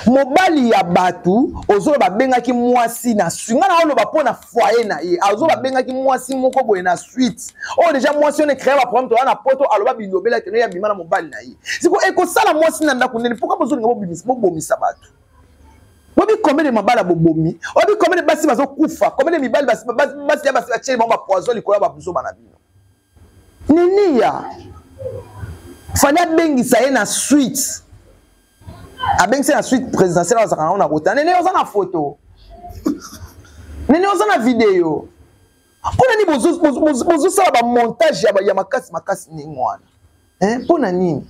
Mobali ya bato ozoloba abengaki mwasi na suite nga na oloba mpo na foyer na ye azoloba abengaki mwasi moko boye na suite oyo deja mwasi wana ecrea baproblème toza na poto aloba bilobela keno ye abima na mobali na ye siko ekosala mwasi na ndako ndeni pourquoi bozolinga bobomisa bato bobi combien de mabala bobomi obi combien de basi bazokufa combien de mibali basi ya basi batieli bango bapoison likolo ya babuzoba na bino niniya fali abengisa ye na suite abengisi na suite présidentielle azalaka nango na kota nene oza na photo nene oza na video mpo na nini bozosala bamontage ya makasi makasi ndenge wana mpo na nini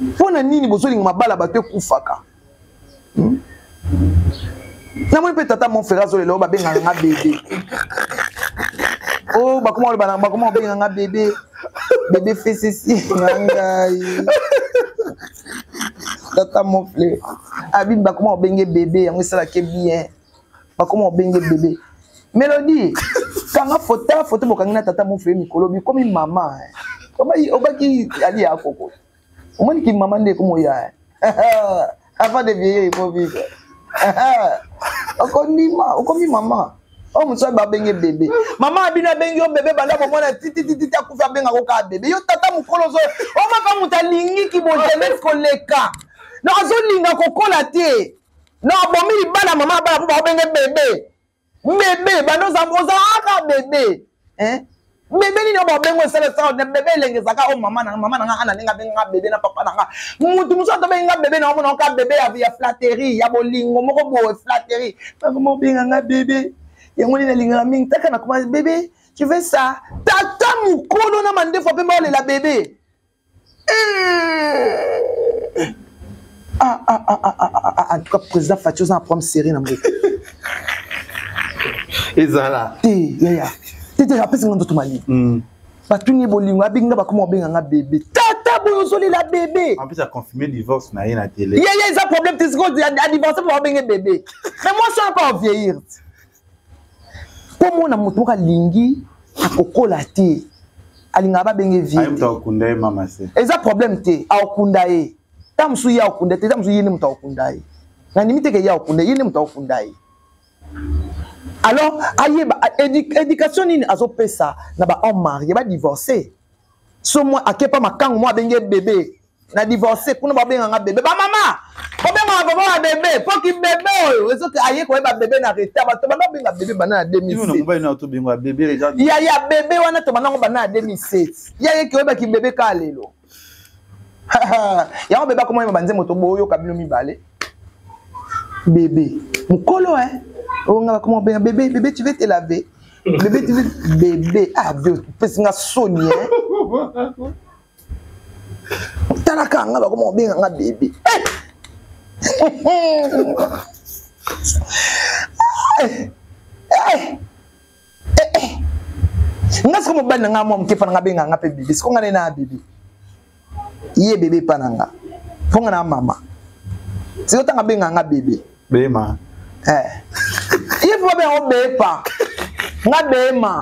mpo na nini bozolinga mabala bato ekufaka namoni mpe tata mon frère azolela oyo babengaka nga bebe o bakoma oloba bakoma kobenga nga bebe bebe fesesi na ngai tata mon frère abi bakoma kobenge bebe yango esalaki bien bakoma kobenge bebe Mélodie kanga foto foto bokangi na tata mon frère mikolo bikomi mama obaki ali ya koko omoni ki mama nde ekomoya avant de vieillir il faut vivre okondima okomi mama oyo mosusu babenge bebe mama abino abengi yo bebe banda bomwana titititi akufi abengako kaka bebe yo tata mokolo ozo omaka moto alingi kibojeunesse koleka no azolinga kokola te no abomi libala mama abala mpo baobenge bebe bebe banda ozalaka bebe hein? Bebe nini oyo babengo esala esala na bebe elenge ezalaka oyo mama na mama na nga ana ndenge abenga nga bebe na papa na nga mutu mosusu ata abengi nga bebe na omona oka bebe ya, ya flatterie ya bolingo moko boye flatterie bakoma obenga nga bebe yango nini nalingaka mingi taka na koma bebe tu veux ça tata mokolo na mandefu apemba olela bebe Eh. Ah, ah, ah, ah, ah, ah, ah, en tout cas président Fatshi oza na problème sérieux na mboka
ezala
te yaya te te apesi nga nzoto malili batuni ye bolingo abengi nga bakoma kobenga nga bebe tata boye ozolela bebe
en plus a confirmé divorce na ye na télé
yaya eza problème te sikoyo adivorce mpo babenge bebe mais mwasi wana mpo avieillir mpo mona moto moko alingi akokola te alingaka babenge vie eza problème te akokunda ye ta mosusu ye akokunda te ta mosusu ye nde moto akokunda ye nandimi te ke ye akokunda ye nde moto akokunda ye alors ayeba éducation nini azopesa na ba homme marié badivorce so mwa akepa makangu mwa abenge bebe na divorce kuna babenga nga bebe ba mama obengaka papa ya bebe mpo ki bebe oyo ezoki aye koyeba bebe na retard bato banda obenga bebe banda na 2007 ya ya bebe wana tobanda ngo banda na 2007 ya ye koyeba ki bebe kaka lelo yango bebe akoma yeba banzembo toboyoka bino mibale bebe mokolo eh oyo nga bakoma obenga bebe bebe tu veux te laver bebe tu veux bebe ah bio opesi nga soni eh talaka nga bakoma kobenga nga bebe eh! Eh! Eh! Nga siko mobali na nga mwa moke mpa na nga abenga nga mpe bebe siko nga nde na bebe ye bebe mpa na nga mpo nga na mama siko ntango abenga nga bebe
bema
eh. Ye Yo faut babenga bepa. Nga bema.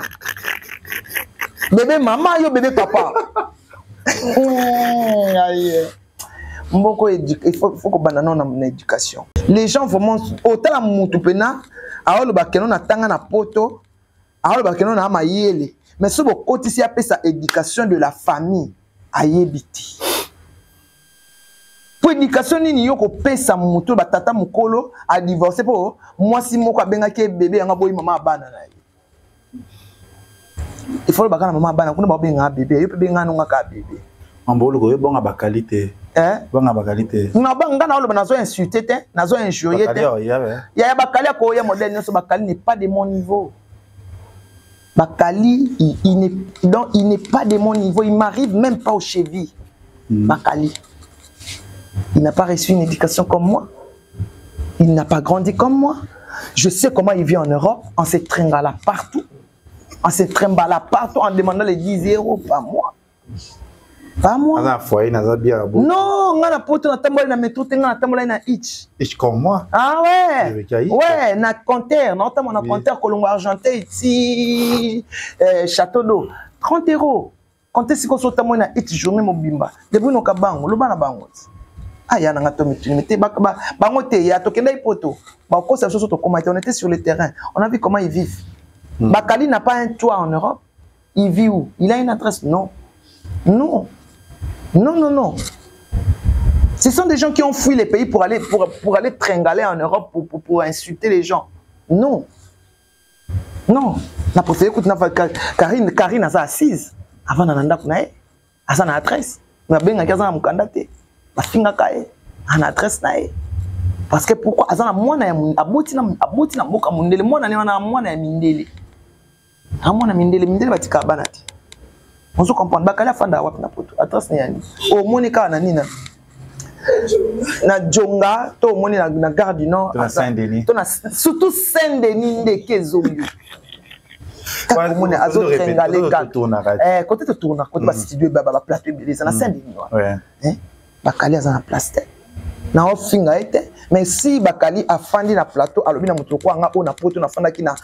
Bébé mama yo bébé papa. Aïe. Mboko il faut kobanda nano na éducation. Les gens vraiment otala mutu pena aoloba keno na tanga na poto aoloba keno na mayele mais soki bokotisi apesa éducation de la famille ayebi te. Po éducation nini yo kopesa moto batata mokolo a divorce po mwasi moko abengaki ye bebe yango aboyi mama ya bana na ye. Il faut lobaka na mama ya bana kuna babengaka bebe yo mpe benga nonga kaka bebe.
Mambo oluka yo bonga bakali te.
Eh?
Bonga bakali te.
Na ba nga na oloba nazo insulter te, nazo injurier te. Ya ya bakali akoya modèle nyonso bakali n'est pas de mon niveau. Bakali, il n'est donc il n'est pas de mon niveau, il m'arrive même pas aux chevilles. Bakali. Il n'a pas reçu une éducation comme moi. Il n'a pas grandi comme moi. Je sais comment il vit en Europe, en se tringalant partout. En se trimballant partout, en demandant les 10 euros, pas moi. Pas moi.
Aza foyer, naza bien bon.
Non, nga na poto na tambola na métro te, nga na tambola na Hitch.
Hitch comme moi.
Ah ouais. Ouais, na compteur, na tambola na compteur Kolongo Argenteuil ti Château d'eau. 30 euros. Compter siko so tambola na Hitch journée mobimba. Depuis no kabango, loba na bango. Ah ya na nga to mituni te ba bango te ya tokenda poto. Ba kosa soso to koma on était sur le terrain. On a vu comment ils vivent. Bakali n'a pas un toit en Europe. Il vit où? Il a une adresse? Non. Non. Non, non, non. Ce sont des gens qui ont fui les pays pour aller, pour aller tringaler en Europe, pour insulter les gens. Non. Non. Na préféré écoute, na Karine, Karine aza assise. Avant na nanda kuna ye. Aza na adresse. Na benga ki aza na mukanda te. Ba finga ka ye. Ana adresse na ye. Parce que pourquoi aza na mwana ya aboti na, aboti na mboka mundele, mwana ne wana mwana ya mindele. Amona mindele, mindele batika bana te. Ozo comprendre bakali afanda wapi na poto adresse na yani. Omoni kaka na nina. Na Djonga to omoni na Gare du Nord,
To na Saint-Denis.
To na surtout Saint-Denis nde ke zombi. Kaka omoni azo tringale kaka. Eh, côté to tourna, côté ba studio ba ba plateau ebele na Saint-Denis wana.
Ouais.
Eh, bakali aza na place te. Na ofinga ete, mais si bakali afandi na plateau alobi na moto kwa nga o na poto na fandaki na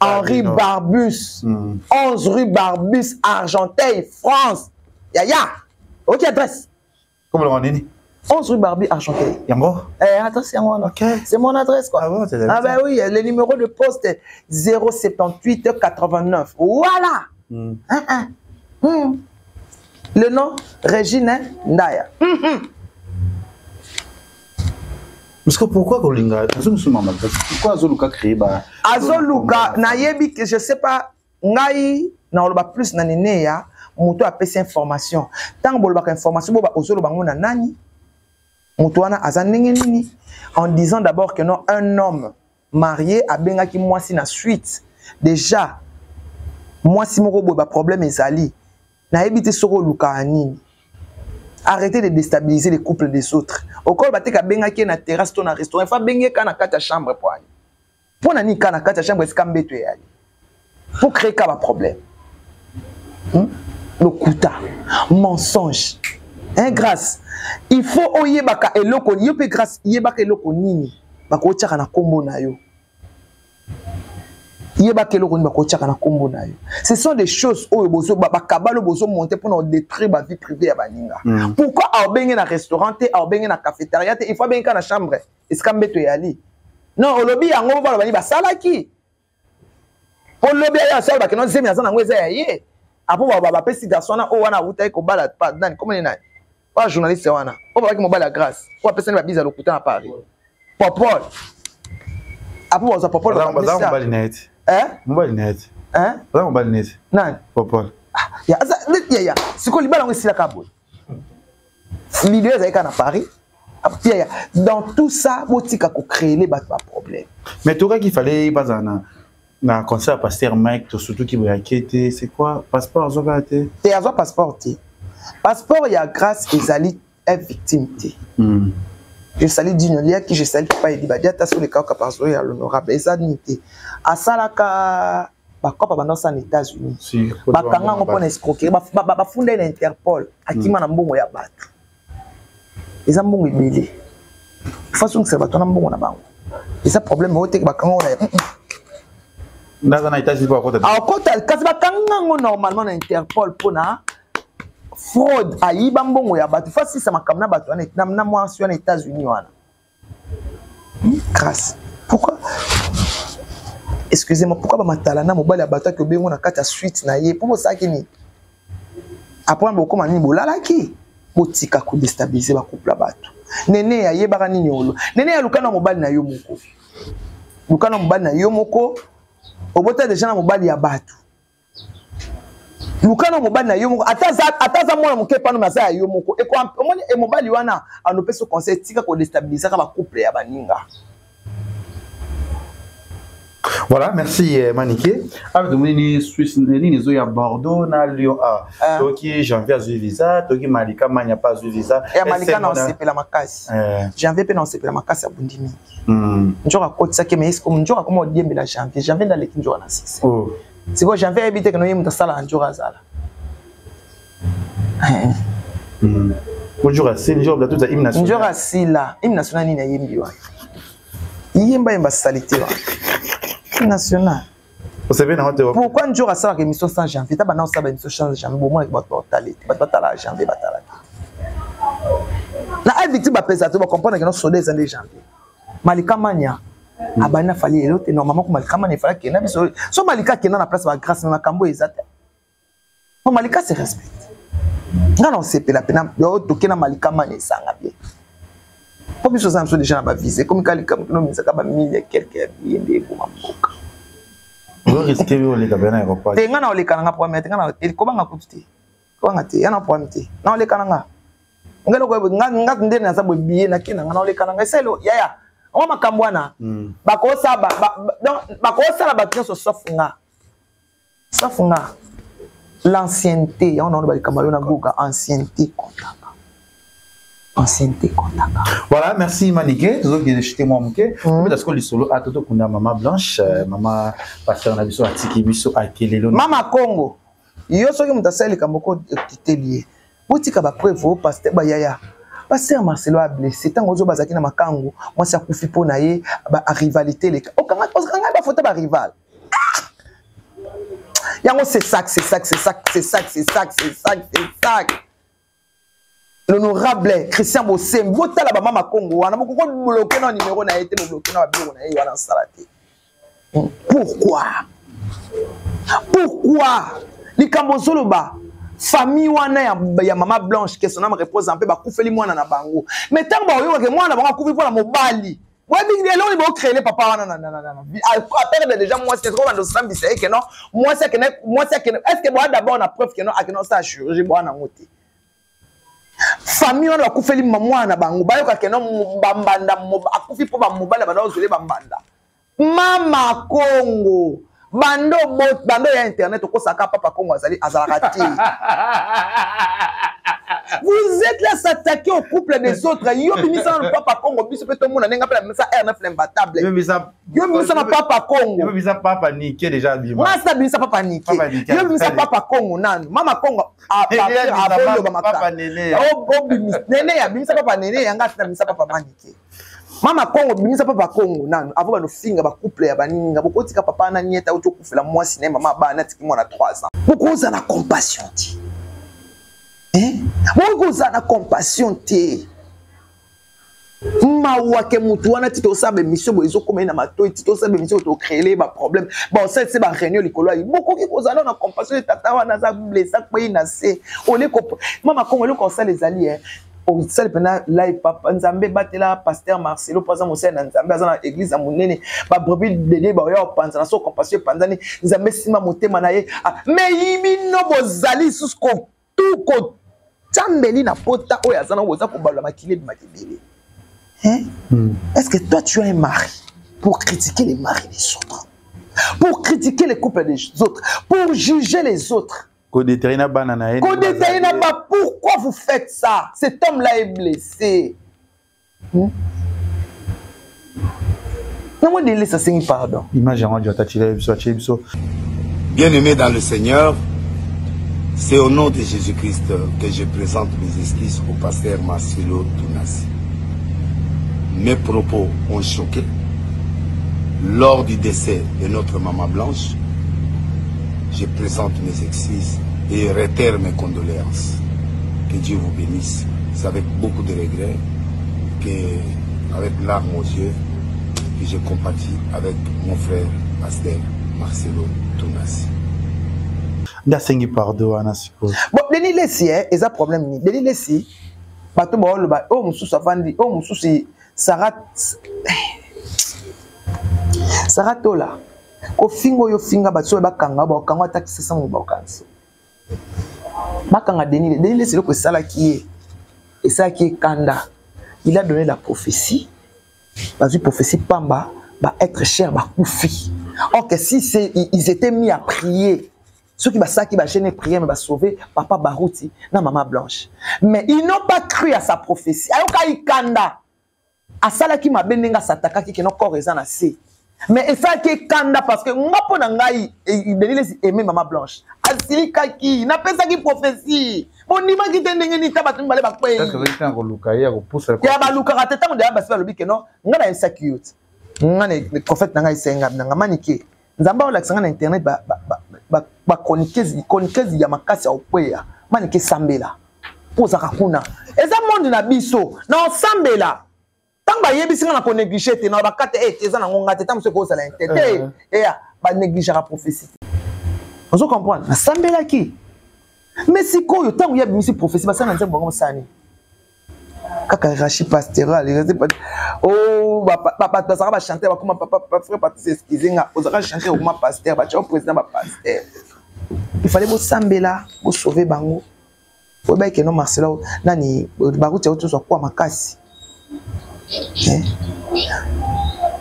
Henri Barbus, 11 rue Barbus, Argenteuil, France. Yaya, ok adresse.
Comment on dit?
11 rue Barbus, Argenteuil.
Yango?
Eh, attends, c'est moi.
Ok.
C'est mon adresse, quoi.
Ah bon, c'est
Ah ben oui, le numéro de poste est 078 89. Voilà. Hein, hein. Le nom, Régine Ndaya.
Parce que pourquoi Kolinga? Pourquoi Azoluka créé ba?
Azoluka, nayebi que je sais pas, ngai na oloba plus na nene ya moto apesi information. Tango bolobaka information boba ozoloba ngo na nani? Moto wana aza ndenge nini? En disant d'abord que non, un homme marié abengaki mwasi na suite. Déjà mwasi moko boye ba problème ezali. Nayebi te soko oluka nini. Arrêtez de déstabiliser les couples des autres. Okolo bateka bengaki na terrasse to na restaurant, fa bengi ka na kati ya chambre po ani. Po na ni ka na kati ya chambre esika mbeto eyali. Pour créer ka ba problème. Lokuta, mensonge. Hein, grâce. Il faut oyebaka eloko, yo pe grâce yebaka eloko nini bakotiaka na kombo na yo. Yebaka eloko nini bakotiaka na kombo na yo. Ce sont des choses oyo bozo ba kabalo bozo monter pour nous détruire ba vie privée ya baninga. Pourquoi abenge na restaurant te, abenge na cafétéria te, il faut abenge na chambre. Esika mbeto eyali. Non, olobi yango ba bani basalaki. Po lobi ya sala ba keno zemi aza nango eza ya ye. Apo ba ba pesi garçon na o wana wuta ko bala pa nani comment nani. Pas journaliste wana. O ba ki mobala grâce. O apesa ni ba biza lokuta na Paris. Popol. Apo ba za Popol ba
Baza mobali net.
Hein?
Mobali net.
Hein?
Baza mobali net.
Nani?
Popol.
Ah, ya aza ya ya. Siko libala ngo esila ka boye. Leader ezalaki kaka na Paris. Ya, ya. Dans tout ça, botika ko créer les bato ba problème.
Mais toi qu'il fallait baza na concert pasteur Mike to surtout qui boyaki te, c'est quoi passeport azoka te?
Te azo passeport te. Passeport ya grâce ezali est victime te. Je salue Dino Liaki, je salue Papa Edi Badiata sur le cas par ya l'honorable ezali te. Asalaka ba kopa banda sa na États-Unis.
Si,
Ba kanga ngo pona escroquerie, ba funda na Interpol, akima na mbongo ya bato. Eza mbongo ebele. Façon que ça va tona mbongo na bango. Eza problème oyo te ba kanga na.
Naza na États-Unis po akota.
Akota kasi bakanga yango normalement na Interpol mpona fraude, ayiba mbongo ya bato, fa sisa makambo na bato wana na mwasi wana États-Unis wana. Grâce, pourquoi, excusez-moi, pourquoi bamatala na mobali ya bato aki obengo na kati ya suite na ye mpo bosalaki nini? Après bokóma nini? Bolalaki? Botika kodestabilize bacouple ya bato. Nene ayebaka nini olo? Nene aluka na mobali na yo moko, luka na mobali na yo moko. Obota deja na mobali ya bato, luka na mobali na yo moko, ata aza mwana moke pano, me aza ya yo moko. Omoni e mobali wana anopesi conseil, tika kodestabilizaka bacouple ya baninga.
Voilà, merci Maniké. Ah, tomoni Suisse nini ezo ya Bordeaux na Lyon A. Ah. Toki janvier azwi visa, toki Malika Manya pas azwi visa.
Ya Malika na osepela makasi. Janvier pe na osepela makasi, abundi mingi. Njoka akotisaki mais est-ce que njoka koma odiembela janvier? Janvier ndaleki njoka na sisi. Oh. Sikoyo janvier ayebi te keno ye moto asalaka njoka azala.
Bonjour asili, njoka tout hymne national.
Njoka asila, hymne national nini ayembi wana? Yemba yemba salite wana. Hymne national.
Osebe na hote.
Pourquoi njoka asalaka émission sans janvier? Ta bana osala émission sans janvier, bomona bato baotala te, bato batalaka janvier, batalaka. Na ai victime bapesa te, bacomprendre ke no soda eza nde janvier. Malika Mania abandi na Fally lelo te. Normalement ko Malika Mania efala kenda biso so Malika akenda na place ba Grâce, mais makambo eza te po Malika se respecte. Nga na osepela mpena toke na Malika Mania, esanga bien po biso oza na biso déjà na bavise ekomi kaka likambo kino omisaka bamille ya quelque ya biye nde eboma mboka.
Risque oleka mpe na aéroport.
Te, nga na oleka na nga problème te. Nga na kobanga kutu te, kobanga te, ya na problème te. Na oleka na nga, nga eloko nga nga nde naza boye, biye nake na nga, na oleka na nga esalo yaya ngo makambo wana. Bakosala, donc bakosala bato nyonso sauf nga, sauf nga. L'ancienneté yango naona balikambo yo na Goga, ancienneté kontaka, ancienneté kontaka.
Voilà, merci Manike. Tozokende chute mwa moke. Tobeta sikoyo lisolo a totokunda mama Blanche, mama pasteur na biso atiki biso akelelo.
Mama Congo, yo soki moto asali likambo ko okiteli ye, botika bapreuve o pasteur bayaya. Pasteur Marcelo ablessé ntango ozo bazalaki na makangu, mwasi akufi mpo na ye, barivalité eleka, okanga bafoto barival yango. C'est ça, c'est ça, c'est ça, c'est ça, c'est ça, c'est ça, c'est ça. L'honorable Christian Bosembi, botala bamama Congo wana, bokoko bloquer na numéro na ye te, bobloquer na babiloko na ye wana, asala te. Pourquoi, pourquoi likambo ozoloba famille wana ya mama Blanche, que son âme repose mpe, bakufeli mwana na bango, mais ntango baoyokake mwana na bango akufi mpona mobali, boyebi eloko bocréele papa wana aperdre déjà mwasi, est-ce bando osambisa ye keno mwasi akende, mwasi akende? Est ce que boa d'abord na preuve keno akende osala chirurgie? Boa nango te. Famille wana bakufeli mwana na bango, bayoka keno bambanda akufi mpo bamobali banda ozwele bambanda. Mama Congo, bando bando ya internet, okosaka papa Congo azali azalaka te. Vous êtes là, s'attaquer au couple des autres. Yo bimisa na papa Congo, biso mpe tomona ndenge mpe na bimisa R9 l'imbattable. Yo bimisa na papa Congo.
Yo bimisa papa Nike déjà bima.
Masa bimisa papa Nike. Yo bimisa papa Congo nanu. Mama Congo aboloba
makambo.
Nene ya bimisa papa Nene yanga tina bimisa papa Manike. Mama Congo, bimisa papa Congo nanu avant banofinga bacouple ya baninga. Bokotika papa na nieta auti okufela mwasi na ye, mama bana atiki mwana 3 ans. Bokozala na compassion te, bokozala na compassion te. Mawa ke mutu wana ti tosala baémission boye, ezokoma ye na matoi. Ti tosala baémission, tocréele baproblème, baosalisi baréunion likolo ayi. Bokoki kozala na compassion? Tata wana aza blessé, akweyi na se ole. Mama Kongo, eloko osala ezali osali mpena live, papa Nzambe batela pasteur Marcelo mpo aza mosali na Nzambe, aza na église ya monene, babrebis dede baoya kopanzana. So compassion epanzani, Nzambe nsima motema na ye. Mais bino bozali lisusu kotu kotambeli na pota oyo aza nango, boza kobalola makili ebimaka ebele. Est-ce que toi tu as un mari pour critiquer les maris des autres, pour critiquer les couples des autres, pour juger les autres?
Kodétailler na bana na ye.
Kodétailler na ba, pourquoi vous faites ça? Cet homme là est blessé. Nango delesa asengi pardon.
Image yango dio atachila biso, atie biso.
Bien-aimé dans le Seigneur, c'est au nom de Jésus-Christ que je présente mes excuses au pasteur Marcelo Tunasi. Mes propos ont choqué. Lors du décès de notre maman Blanche, je présente mes excuses et réitère mes condoléances. Que Dieu vous bénisse. C'est avec beaucoup de regrets que, avec larmes aux yeux, que je compatis avec mon frère pasteur Marcelo Tunasi.
Nde asengi pardon wana sikoyo.
Bon, Denis Lessi, eh, eza problème nini? Denis Lessi, bato baoloba oyo mosusu afandi, oyo mosusu Sarah Sarah Tola kofinga oyo finga bato oyo bakanga bakanga ata kisasa mo bakanisi bakanga Denis Denis Lessi eloko esalaki ye esalaki ye kanda. Il a donné la prophétie, bazwi prophétie pamba, ba être cher bakufi. Or que si c'est ils étaient mis à prier, soki basalaki ba jeûne prière mais basauve papa Baruti na mama Blanche, mais ils n'ont pas cru à sa prophétie. Ayokaki kanda, asalaki mabe ndenge asatakaki keno corps eza na se, mais esalaki ekanda parce que nga mpo na ngai Denis Lessi aimé mama Blanche, asilikaki napesaki prophétie bondimaki te ndenge nini ta bato mibale bakwei ya balukaka te. Ntango deya basi balobi keno nga nayebisaki yo te, nga na prophète na ngai esenga nanga manike Nzambe aolakisa nga na internet bachroniqueuse ya makasi ya kokweya. Manike sambela mpo ozalaka kuna, eza monde na biso na osambela. Ntango bayebisi nga na konéglige te na bakata ete eza nango nga te, ntango mosusu ekozala inte te eya banégligeaka prophétie te, ozo comprendre. Nasambelaki, mais sikoyo ntango ye abimisi prophétie, basala na nzambe bango mosani kaka rachi pastoral. Oh, bato bazalaka bachanteur bakoma papa frère Patrice, excuse nga, ozalaka chanteur okoma pasteur, batya président bapasteur. Il fallait bosambela bosauve bango. Oyebaki keno Marcelo nani Baruti auti ozwa kwa makasi.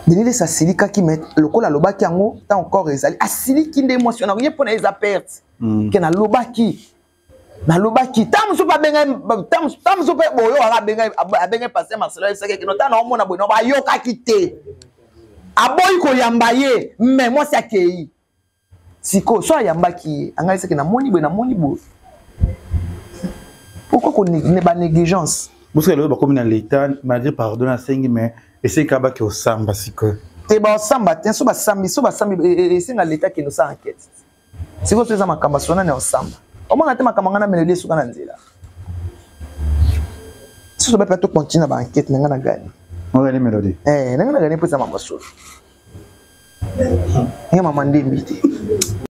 Denis Lessi asilikaki, mais lokola alobaki yango ntango corps ezali, asiliki nde mwasi wana ye mpo na ye eza perte ke nalobaki nalobaki. Ntango mosusu mpe abengai, ntango mosusu mpe boyo aka abengai pasteur Marcelo, ayebisaki keno ntango naomona boye bayokaki te, aboyi koyamba ye, mais mwasi akei sikoyo so ayambaki ye angai seke namoni boye namoni boye. Pourquoi banégligence?
Bosika lelo bakomi na l'état malgré pardon asengi, mais esengaka bake osamba sikoyo.
Te, baosamba te. So basambi, so basambi, esenga l'état kende osala enquête sikoyo. So eza makambo asonani ya osamba, omona te makambo ngai na melodi esuka na nzela. Soso bape tocontinue na baenquête na ngai na gani.
Ogani melodi.
Na ngai na gani mpo eza mambo solo nga mama ndembi te.